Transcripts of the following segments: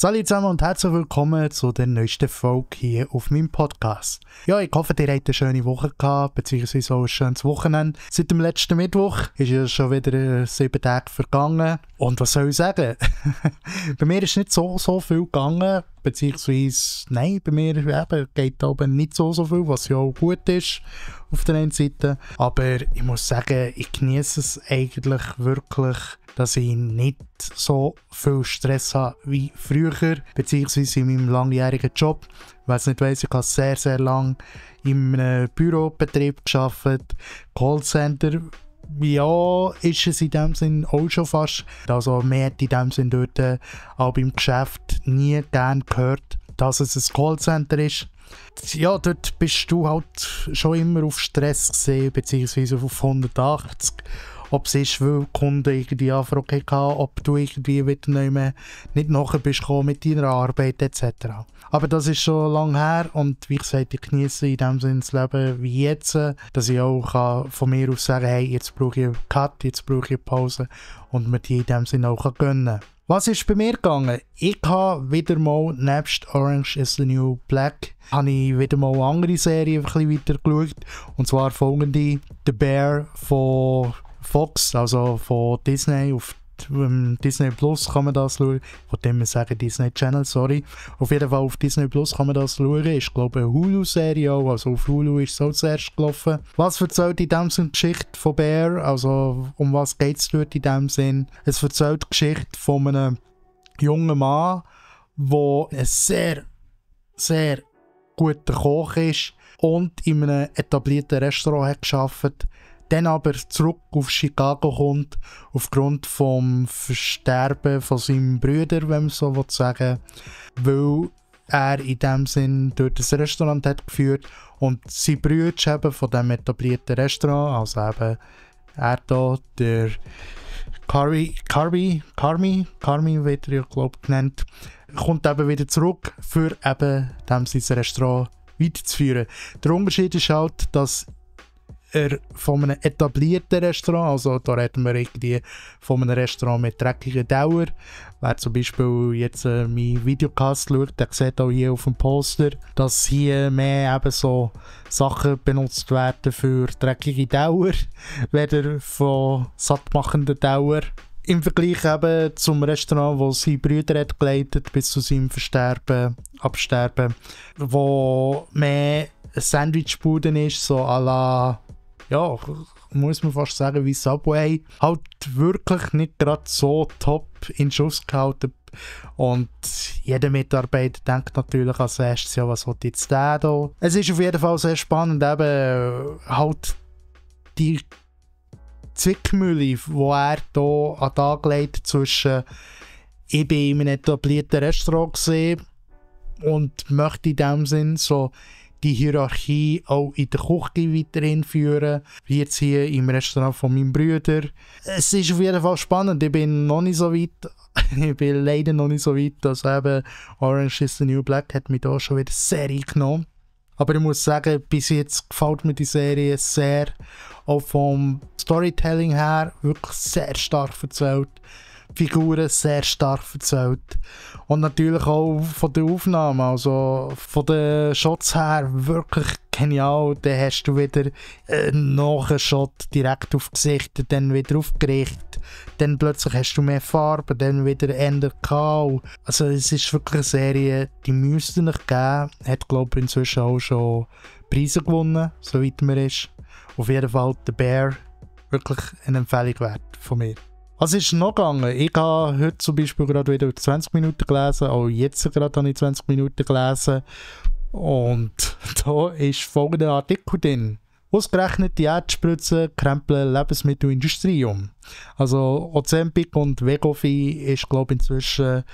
Salut zusammen und herzlich willkommen zu der neuesten Folge hier auf meinem Podcast. Ja, ich hoffe, ihr hattet eine schöne Woche gehabt, beziehungsweise auch ein schönes Wochenende. Seit dem letzten Mittwoch ist ja schon wieder 7 Tage vergangen. Und was soll ich sagen? Bei mir ist nicht so viel gegangen, beziehungsweise, nein, bei mir eben, geht oben nicht so viel, was ja auch gut ist auf der einen Seite. Aber ich muss sagen, ich genieße es eigentlich wirklich, dass ich nicht so viel Stress habe wie früher, beziehungsweise in meinem langjährigen Job. Wer es nicht weiss, ich habe sehr, sehr lange in einem Bürobetrieb gearbeitet, Callcenter. Ja, ist es in dem Sinn auch schon fast. Also man hat in dem Sinn dort auch beim Geschäft nie gern gehört, dass es ein Callcenter ist. Ja, dort bist du halt schon immer auf Stress gesehen, beziehungsweise auf 180. Ob es ist, weil die Kunden irgendwie Anfrage hatten, ob du irgendwie wieder nicht nachher bist gekommen mit deiner Arbeit etc. Aber das ist schon lange her und wie gesagt, ich genieße in dem Sinne das Leben wie jetzt, dass ich auch von mir aus sagen kann, hey, jetzt brauche ich einen Cut, jetzt brauche ich eine Pause und mir die in dem Sinne auch gönnen kann. Was ist bei mir gegangen? Ich habe wieder mal, nebst Orange is the New Black, habe ich wieder mal andere Serien ein bisschen weiter geschaut. Und zwar folgende: The Bear von Fox, also von Disney. Auf Disney Plus kann man das schauen. Von dem wir sagen Disney Channel, sorry. Auf jeden Fall auf Disney Plus kann man das schauen. Ist, glaube ich, eine Hulu-Serie auch. Also auf Hulu ist es auch zuerst gelaufen. Was erzählt in dem Sinn die Geschichte von Bear? Also um was geht es dort in dem Sinn? Es erzählt die Geschichte von einem jungen Mann, der ein sehr, sehr guter Koch ist und in einem etablierten Restaurant hat gearbeitet. Dann aber zurück auf Chicago kommt, aufgrund vom Versterben von seinem Bruder, wenn man so sagen will, weil er in dem Sinn durch das Restaurant hat geführt und sein Bruder eben von dem etablierten Restaurant, also eben er da, der Carmi wird er ja, glaube ich, genannt, kommt eben wieder zurück, für eben dem sein Restaurant weiterzuführen. Der Unterschied ist halt, dass er von einem etablierten Restaurant, also da reden wir irgendwie von einem Restaurant mit dreckiger Dauer. Wer zum Beispiel jetzt meinen Videocast schaut, der sieht auch hier auf dem Poster, dass hier mehr eben so Sachen benutzt werden für dreckige Dauer, weder von sattmachender Dauer. Im Vergleich eben zum Restaurant, wo sein Bruder hat geleitet bis zu seinem Absterben, wo mehr ein Sandwichbude ist, so à la, ja, muss man fast sagen, wie Subway. Halt wirklich nicht gerade so top in Schuss gehalten. Und jeder Mitarbeiter denkt natürlich als erstes, ja, was will jetzt der da? Es ist auf jeden Fall sehr spannend, eben halt die Zwickmühle, die er hier an den Tag legt zwischen ich bin in einem etablierten Restaurant gesehen und möchte in dem Sinn so die Hierarchie auch in der Küche weiterhin führen, wie jetzt hier im Restaurant von meinem Bruder. Es ist auf jeden Fall spannend, ich bin noch nicht so weit, ich bin leider noch nicht so weit, dass eben Orange is the New Black hat mich da schon wieder sehr eingenommen. Aber ich muss sagen, bis jetzt gefällt mir die Serie sehr, auch vom Storytelling her wirklich sehr stark erzählt. Figuren sehr stark erzählt. Und natürlich auch von der Aufnahme, also von den Shots her wirklich genial. Dann hast du wieder noch einen Shot direkt auf Gesicht, dann wieder aufgerichtet. Dann plötzlich hast du mehr Farbe, dann wieder eher kahl. Also es ist wirklich eine Serie, die müsste nicht geben. Hat, glaube ich, inzwischen auch schon Preise gewonnen, soweit mir ist. Auf jeden Fall The Bear, wirklich eine Empfehlung wert von mir. Was ist noch gegangen? Ich habe heute zum Beispiel gerade wieder 20 Minuten gelesen, auch jetzt gerade habe ich 20 Minuten gelesen. Und da ist folgender Artikel drin. Ausgerechnet die Erdspritze krempeln Lebensmittelindustrie um. Also Ozempic und Wegovy ist, glaube ich, inzwischen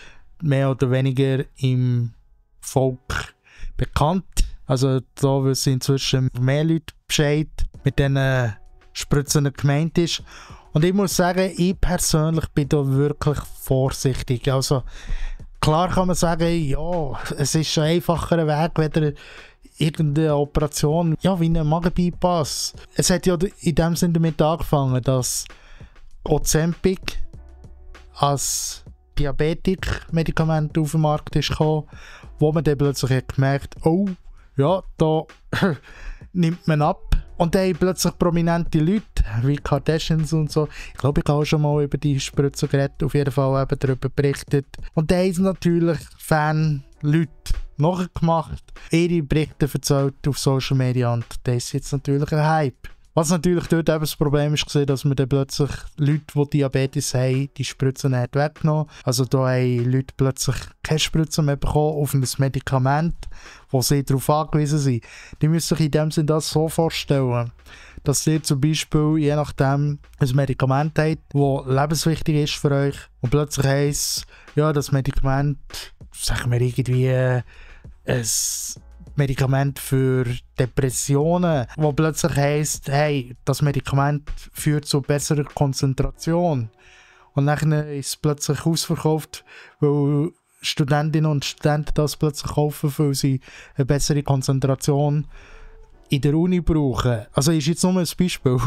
mehr oder weniger im Volk bekannt. Also da wissen inzwischen mehr Leute Bescheid, mit diesen Spritzen gemeint ist. Und ich muss sagen, ich persönlich bin da wirklich vorsichtig. Also klar kann man sagen, ja, es ist ein einfacherer Weg, wenn irgendeine Operation, ja, wie ein Magenbypass. Es hat ja in dem Sinne damit angefangen, dass Ozempic als Diabetik-Medikament auf den Markt ist gekommen, wo man dann plötzlich hat gemerkt, oh, ja, da nimmt man ab. Und dann haben plötzlich prominente Leute, wie Kardashians und so, ich glaube, ich habe auch schon mal über die Spritze geredet, auf jeden Fall eben darüber berichtet. Und dann haben natürlich Fan-Leute nachgemacht, ihre Berichte erzählt auf Social Media und das ist jetzt natürlich ein Hype. Was natürlich dort eben das Problem ist, dass man dann plötzlich Leute, die Diabetes haben, die Spritzen nicht weggenommen. Also da haben Leute plötzlich keine Spritze mehr bekommen auf ein Medikament, wo sie darauf angewiesen sind. Die müssen sich in dem Sinne das so vorstellen, dass ihr zum Beispiel, je nachdem, ein Medikament habt, das lebenswichtig ist für euch und plötzlich heisst, ja, das Medikament, sagen wir irgendwie, ein Medikament für Depressionen, wo plötzlich heisst, hey, das Medikament führt zu besserer Konzentration. Und dann ist es plötzlich ausverkauft, weil Studentinnen und Studenten das plötzlich kaufen, weil sie eine bessere Konzentration in der Uni brauchen. Also ist jetzt nur ein Beispiel.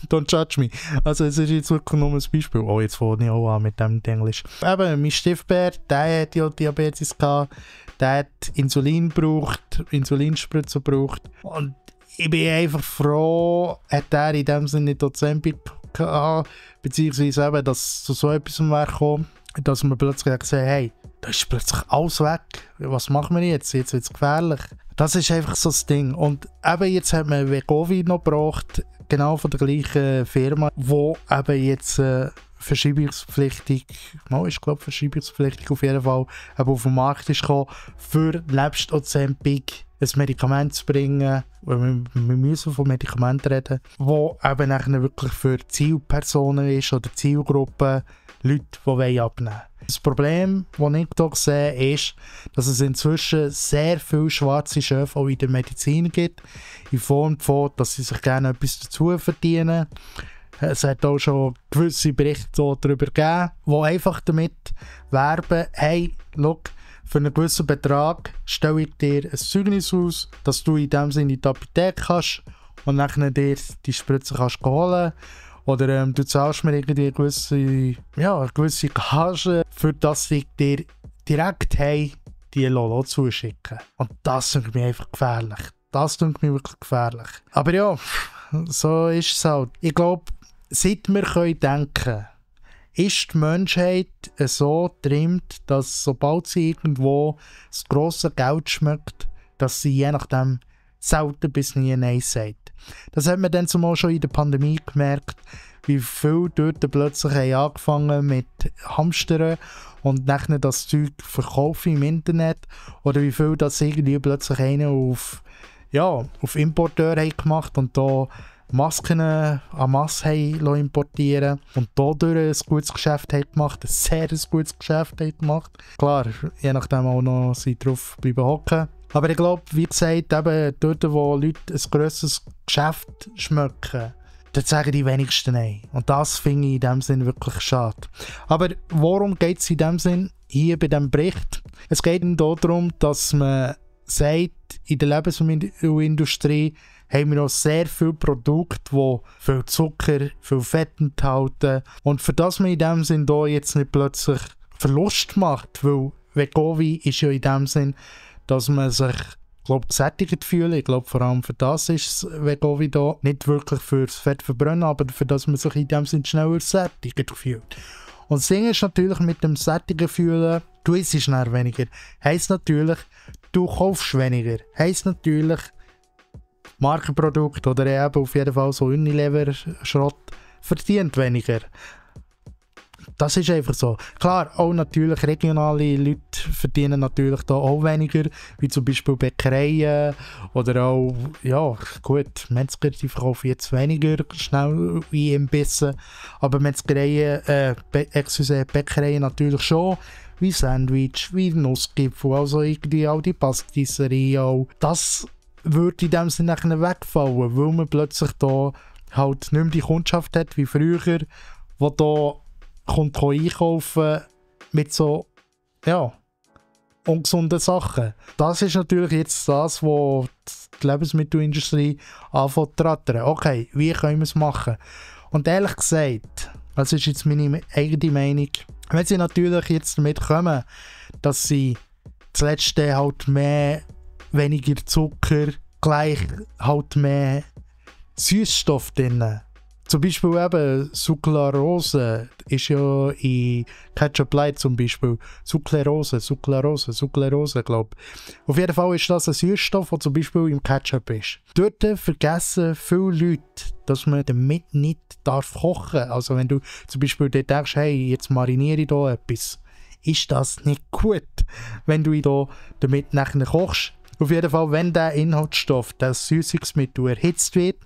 Don't judge me. Also es ist jetzt wirklich nur ein Beispiel. Oh, jetzt fange ich auch an mit dem Englisch. Eben, mein Stiefbär, der hat ja Diabetes gehabt, der hat Insulin gebraucht, Insulinspritze gebraucht. Und ich bin einfach froh, hat er in dem Sinne nicht Ozempic gehabt, beziehungsweise eben, dass zu so etwas wäre gekommen, dass man plötzlich gesagt hat, hey, da ist plötzlich alles weg. Was machen wir jetzt? Jetzt wird es gefährlich. Das ist einfach so das Ding. Und eben jetzt hat man Wegovy noch gebraucht, genau von der gleichen Firma, wo eben jetzt verschreibungspflichtig, ich glaube verschreibungspflichtig auf jeden Fall, eben auf den Markt ist gekommen, für nebst Ozempic ein Medikament zu bringen, wir müssen von Medikamenten reden, wo eben nachher wirklich für Zielpersonen ist oder Zielgruppen, Leute, die abnehmen wollen. Das Problem, das ich hier sehe, ist, dass es inzwischen sehr viele schwarze Schafe auch in der Medizin gibt, in Form von, dass sie sich gerne etwas dazu verdienen. Es hat auch schon gewisse Berichte darüber gegeben, die einfach damit werben, hey, schau, für einen gewissen Betrag stelle ich dir ein Zeugnis aus, dass du in dem Sinne in die Apotheke kannst und dann dir die Spritze kannst holen. Oder du zahlst mir irgendwie eine gewisse Gage, für das ich dir direkt die Lolo zuschicken. Und das finde ich einfach gefährlich. Das finde ich wirklich gefährlich. Aber ja, so ist es halt. Ich glaube, seit wir denken können, ist die Menschheit so getrimmt, dass sobald sie irgendwo das grosse Geld schmeckt, dass sie je nachdem selten bis nie Nein sagt. Das hat man dann zumal schon in der Pandemie gemerkt, wie viel dort plötzlich angefangen mit Hamstern und dann das Zeug verkaufen im Internet oder wie viel das irgendwie plötzlich einer auf Importeur gemacht und da Masken en masse importieren und dadurch ein gutes Geschäft gemacht, ein sehr gutes Geschäft gemacht. Klar, je nachdem auch noch sie drauf bleiben hocken. Aber ich glaube, wie gesagt, eben dort, wo Leute ein grosses Geschäft schmecken, dort sagen die wenigsten Nein. Und das finde ich in dem Sinn wirklich schade. Aber worum geht es in dem Sinn hier bei diesem Bericht? Es geht darum, dass man sagt, in der Lebensmittelindustrie haben wir noch sehr viele Produkte, die viel Zucker, viel Fett enthalten. Und für das man in dem Sinn da jetzt nicht plötzlich Verlust macht, weil Wegovy ist ja in dem Sinn, dass man sich, gesättigt fühlt. Ich glaube, vor allem für das ist Wegovy da. Nicht wirklich fürs Fettverbrennen, aber für das man sich in dem Sinn schneller sättigt fühlt. Und das Ding ist natürlich mit dem sättigen Fühlen, du isst schnell weniger. Heisst natürlich, du kaufst weniger. Heisst natürlich, Markenprodukt oder eben auf jeden Fall so Unilever-Schrott verdient weniger. Das ist einfach so. Klar, auch natürlich regionale Leute verdienen natürlich da auch weniger, wie zum Beispiel Bäckereien oder auch, ja gut, Metzger, die verkaufen jetzt weniger schnell wie im Bissen, aber Bäckereien natürlich schon, wie Sandwich, wie Nussgipfel, also irgendwie auch die Pastisserie auch. Das würde in dem Sinne wegfallen, weil man plötzlich da halt nicht mehr die Kundschaft hat wie früher, wo da kommt einkaufen mit so, ungesunden Sachen. Das ist natürlich jetzt das, was die Lebensmittelindustrie anfängt zu rattern. Okay, wie können wir es machen? Und ehrlich gesagt, das ist jetzt meine eigene Meinung, Wenn sie natürlich jetzt damit kommen, dass sie zuletzt halt weniger Zucker, gleich halt mehr Süßstoff drin. Zum Beispiel eben Sucralose ist ja in Ketchup Light zum Beispiel. Sucralose, glaube ich. Auf jeden Fall ist das ein Süßstoff, der zum Beispiel im Ketchup ist. Dort vergessen viele Leute, dass man damit nicht kochen darf. Also wenn du zum Beispiel denkst, hey, jetzt mariniere ich hier etwas, ist das nicht gut, wenn du damit nachher kochst. Auf jeden Fall, wenn der Inhaltsstoff, das Süßungsmittel erhitzt wird,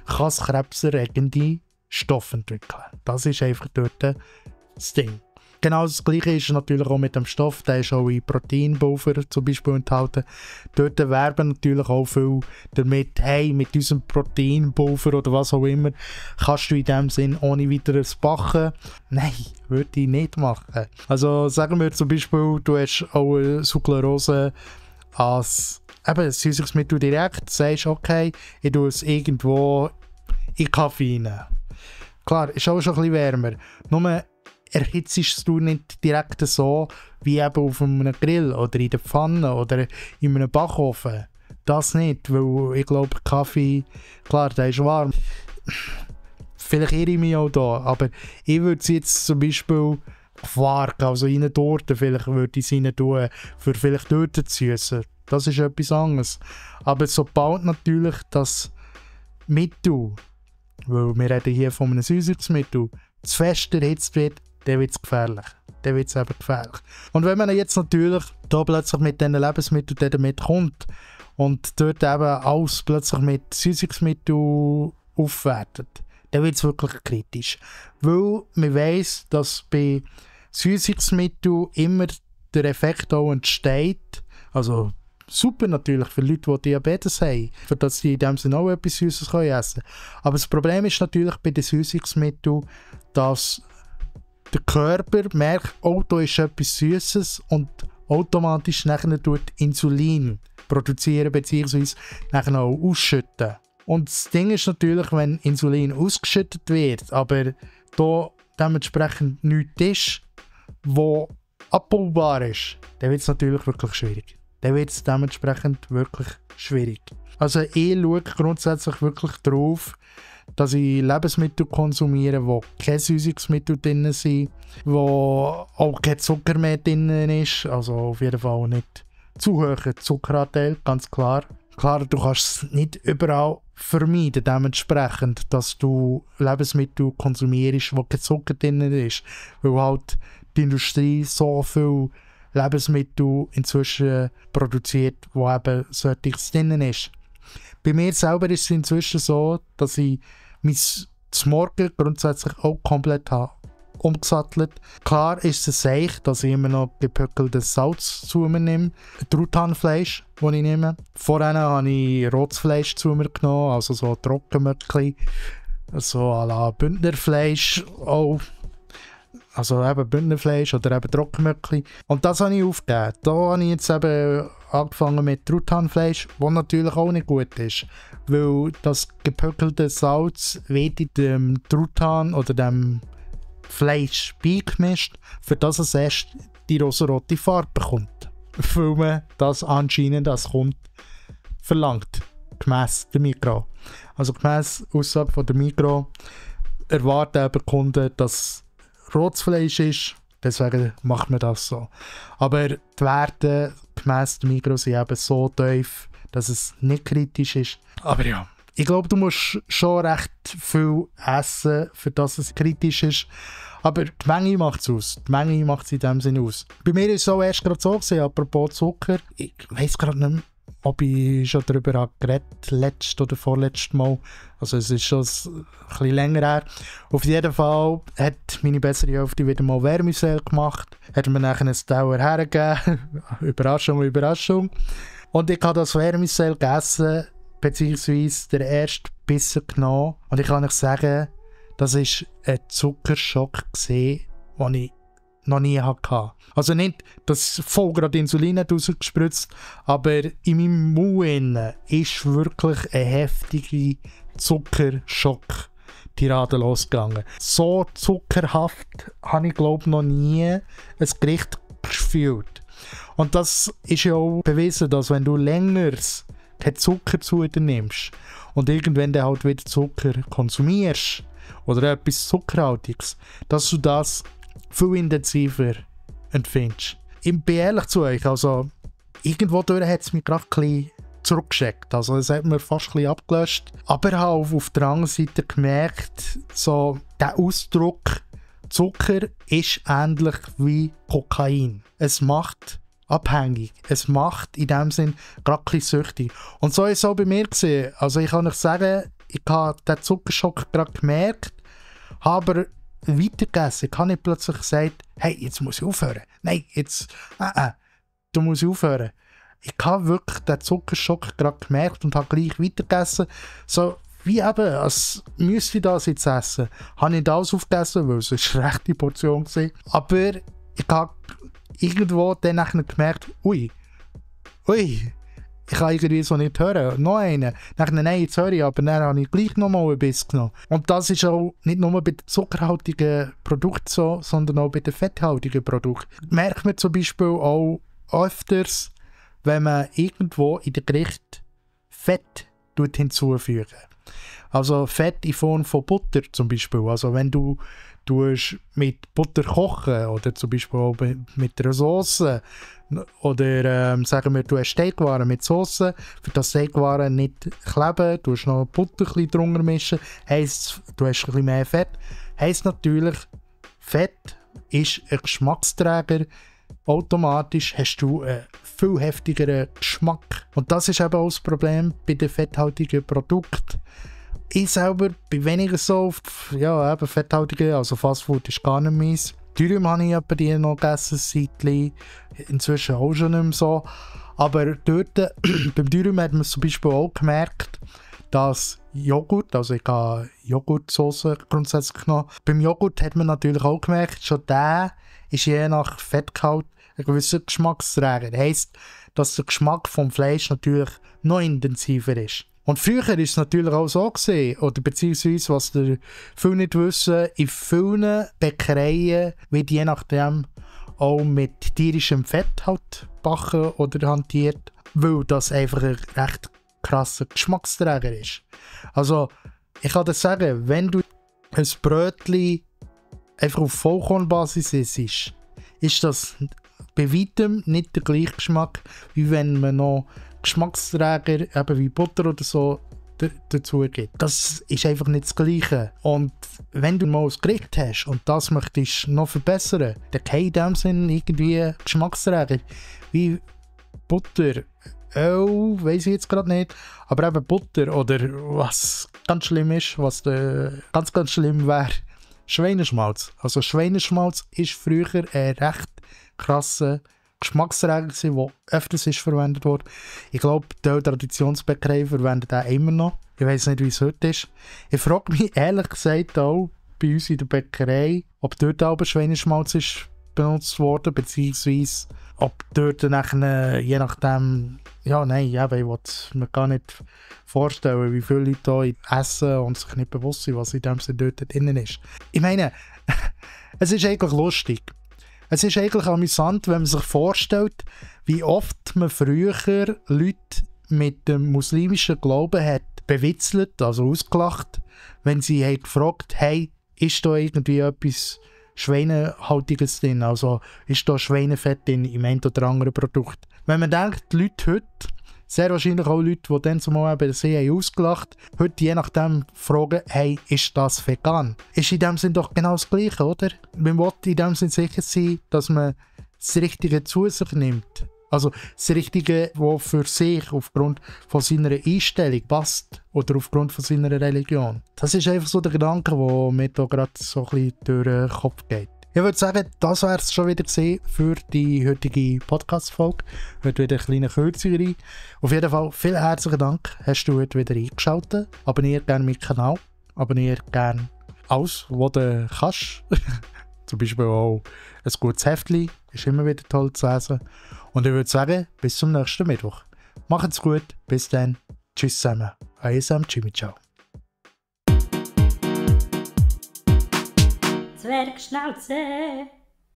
kann es krebserregende Stoffe entwickeln. Das ist einfach dort das Ding. Genau das Gleiche ist natürlich auch mit dem Stoff, der ist auch in Proteinpulver zum Beispiel enthalten. Dort werben natürlich auch viel damit, hey, mit diesem Proteinpulver oder was auch immer, kannst du in dem Sinn ohne weiteres backen. Nein, würde ich nicht machen. Also sagen wir zum Beispiel, du hast auch Sucralose als Süßungsmittel direkt, sagst, okay, ich tue es irgendwo in Kaffee rein. Klar, ist auch schon ein bisschen wärmer. Nur erhitzt du nicht direkt so, wie eben auf einem Grill oder in der Pfanne oder in einem Backofen. Das nicht, weil ich glaube, Kaffee, klar, der ist warm. Vielleicht irre ich mich auch da, aber ich würde es jetzt zum Beispiel Quark, also in eine Torte vielleicht würde ich es rein tun, für vielleicht Torte zu süssen. Das ist etwas anderes. Aber sobald natürlich das Mittel, weil wir reden hier von einem Süßungsmittel, zu fest erhitzt wird, dann wird es gefährlich. Dann wird es eben gefährlich. Und wenn man jetzt natürlich da plötzlich mit diesen Lebensmitteln damit kommt und dort eben alles plötzlich mit Süßungsmitteln aufwertet, dann wird es wirklich kritisch. Weil man weiss, dass bei Süßungsmitteln immer der Effekt auch entsteht, also super natürlich für Leute, die Diabetes haben, für dass sie in dem Sinne auch etwas Süßes essen können. Aber das Problem ist natürlich bei den Süßungsmitteln, dass der Körper merkt, oh, da ist etwas Süßes und automatisch nachher tut Insulin produzieren bzw. nachher auch ausschütten. Und das Ding ist natürlich, wenn Insulin ausgeschüttet wird, aber da dementsprechend nichts ist, was abbaubar ist, dann wird es natürlich wirklich schwierig. Dann wird es dementsprechend wirklich schwierig. Also ich schaue grundsätzlich wirklich darauf, dass ich Lebensmittel konsumiere, wo keine Süßungsmittel drin sind, wo auch kein Zucker mehr drin ist, also auf jeden Fall nicht zu hoher Zuckeranteil, ganz klar. Klar, du kannst es nicht überall vermeiden, dementsprechend, dass du Lebensmittel konsumierst, wo kein Zucker drin ist, weil halt die Industrie so viel Lebensmittel inzwischen produziert, wo eben solches drin ist. Bei mir selber ist es inzwischen so, dass ich mein Morgen grundsätzlich auch komplett habe umgesattelt. Klar ist es sicher, dass ich immer noch gepökeltes Salz zu mir nehme, Truthahnfleisch, das ich nehme. Vorher habe ich rotes Fleisch zu mir genommen, also so Trockenmöckli, so à la Bündnerfleisch auch. Also eben Bündnerfleisch oder eben Trockenmöckli. Und das habe ich aufgegeben. Da habe ich jetzt eben angefangen mit Truthahnfleisch, was natürlich auch nicht gut ist. Weil das gepökelte Salz wird in dem Truthahn oder dem Fleisch beigemischt, für das es erst die rosarote Farbe bekommt. Weil man das anscheinend als Kunde verlangt. Gemäss der Migros. Also gemäss Aussage von der Migros erwarten eben Kunden, dass rotes Fleisch ist, deswegen macht man das so. Aber die Werte gemäss der Migros sind eben so tief, dass es nicht kritisch ist. Aber ja, ich glaube, du musst schon recht viel essen, für dass es kritisch ist. Aber die Menge macht es aus. Die Menge macht es in dem Sinne aus. Bei mir ist es auch erst gerade so gewesen, apropos Zucker. Ich weiss gerade nicht mehr, ob ich schon darüber geredet habe, letztes oder vorletztes Mal. Also es ist schon ein bisschen länger her. Auf jeden Fall hat meine bessere Hälfte wieder mal Vermicell gemacht. Hat mir nachher einen Teller hergegeben. Überraschung, Überraschung. Und ich habe das Vermicell gegessen, beziehungsweise den ersten Bissen genommen. Und ich kann euch sagen, das war ein Zuckerschock, den ich noch nie hatte. Also nicht, dass voll gerade Insulin rausgespritzt, aber in meinem Mund ist wirklich ein heftiger Zuckerschock Tirade losgegangen. So zuckerhaft habe ich, glaube ich, noch nie ein Gericht gefühlt. Und das ist ja auch bewiesen, dass wenn du länger keinen Zucker zu dir nimmst und irgendwann dann halt wieder Zucker konsumierst oder etwas Zuckerhaltiges, dass du das viel intensiver empfindest. Ich bin ehrlich zu euch, also irgendwo durch hat es mich gerade ein bisschen zurückgeschickt. Also es hat mir fast ein bisschen abgelöscht. Aber ich habe auf der anderen Seite gemerkt, so der Ausdruck Zucker ist ähnlich wie Kokain. Es macht abhängig. Es macht in dem Sinn gerade ein bisschen süchtig. Und so ist es auch bei mir gesehen. Also ich kann euch sagen, ich habe den Zuckerschock gerade gemerkt, habe aber weitergegessen. Ich habe nicht plötzlich gesagt, hey, jetzt muss ich aufhören. Nein, jetzt, du musst aufhören. Ich habe wirklich den Zuckerschock gerade gemerkt und habe gleich weitergegessen. So wie eben, als müsste ich das jetzt essen. Habe ich das aufgegessen, weil es eine rechte Portion war. Aber ich habe irgendwo dann gemerkt, ui, ich kann irgendwie so nicht hören. Noch einen. Nein, jetzt höre ich, aber dann habe ich gleich nochmal einen Biss genommen. Und das ist auch nicht nur bei den zuckerhaltigen Produkten so, sondern auch bei den fetthaltigen Produkten. Merkt man zum Beispiel auch öfters, wenn man irgendwo in den Gericht Fett hinzufügen. Also Fett in Form von Butter zum Beispiel. Also wenn du mit Butter kochen oder zum Beispiel auch mit einer Sauce oder sagen wir, du hast Steakwaren mit Sauce, für das Steakwaren nicht kleben, du hast noch Butter ein bisschen drunter mischen, heisst, du hast ein bisschen mehr Fett. Heisst natürlich, Fett ist ein Geschmacksträger. Automatisch hast du einen viel heftigeren Geschmack. Und das ist eben auch das Problem bei den fetthaltigen Produkten. Ich selber bin weniger so auf eben fetthaltige, also Fastfood ist gar nicht meins. Dürüm habe ich aber die noch gegessen, seitlich. Inzwischen auch schon nicht mehr so. Aber dort, beim Dürüm hat man zum Beispiel auch gemerkt, dass Joghurt, also ich habe Joghurtsauce grundsätzlich genommen. Beim Joghurt hat man natürlich auch gemerkt, schon der ist je nach Fettgehalt ein gewisser Geschmacksträger. Das heisst, dass der Geschmack vom Fleisch natürlich noch intensiver ist. Und früher war es natürlich auch so gewesen, oder beziehungsweise, was viele nicht wissen, in vielen Bäckereien wird je nachdem auch mit tierischem Fett halt gebacken oder hantiert, weil das einfach ein recht krasser Geschmacksträger ist. Also, ich kann dir sagen, wenn du ein Brötchen einfach auf Vollkornbasis isst, ist das bei weitem nicht der gleiche Geschmack, wie wenn man noch Geschmacksträger, eben wie Butter oder so, dazu gibt. Das ist einfach nicht das Gleiche. Und wenn du mal ein Gericht hast und das möchtest noch verbessern, dann kann in dem Sinn irgendwie Geschmacksträger wie Butter, Öl, weiss ich jetzt gerade nicht, aber eben Butter oder was ganz schlimm ist, was ganz, ganz schlimm wäre, Schweineschmalz. Also Schweineschmalz ist früher ein recht krasser Geschmacksträger gewesen, der öfters ist verwendet wurde. Ich glaube, die Traditionsbäckerei verwendet den immer noch. Ich weiss nicht, wie es heute ist. Ich frage mich ehrlich gesagt auch bei uns in der Bäckerei, ob dort auch Schweineschmalz ist benutzt worden, beziehungsweise ob dort nachher, je nachdem, ja nein, ich will mir gar nicht vorstellen, wie viele Leute hier essen und sich nicht bewusst sind, was in dem Sinne dort drin ist. Ich meine, es ist eigentlich lustig. Es ist eigentlich amüsant, wenn man sich vorstellt, wie oft man früher Leute mit dem muslimischen Glauben hat bewitzelt, also ausgelacht, wenn sie hat gefragt, hey, ist da irgendwie etwas Schweinehaltiges drin, also ist da Schweinefett drin im einen oder anderen Produkt. Wenn man denkt, die Leute heute, sehr wahrscheinlich auch Leute, die dann zumal eben sie haben ausgelacht, heute je nachdem fragen, hey, ist das vegan? Ist in dem Sinn doch genau das Gleiche, oder? Man will in dem Sinn sicher sein, dass man das Richtige zu sich nimmt. Also das Richtige, das für sich aufgrund von seiner Einstellung passt oder aufgrund von seiner Religion. Das ist einfach so der Gedanke, der mir da gerade so ein bisschen durch den Kopf geht. Ich würde sagen, das wäre es schon wieder für die heutige Podcast-Folge. Heute wieder eine kleine kürzere. Auf jeden Fall vielen herzlichen Dank, hast du heute wieder eingeschaltet. Abonniere gerne meinen Kanal. Abonniere gerne alles, was du kannst. Zum Beispiel auch ein gutes Heftchen. Ist immer wieder toll zu lesen. Und ich würde sagen, bis zum nächsten Mittwoch. Macht's gut, bis dann. Tschüss zusammen. Euer Sam, Jimmy, ciao. Zwergschnauze.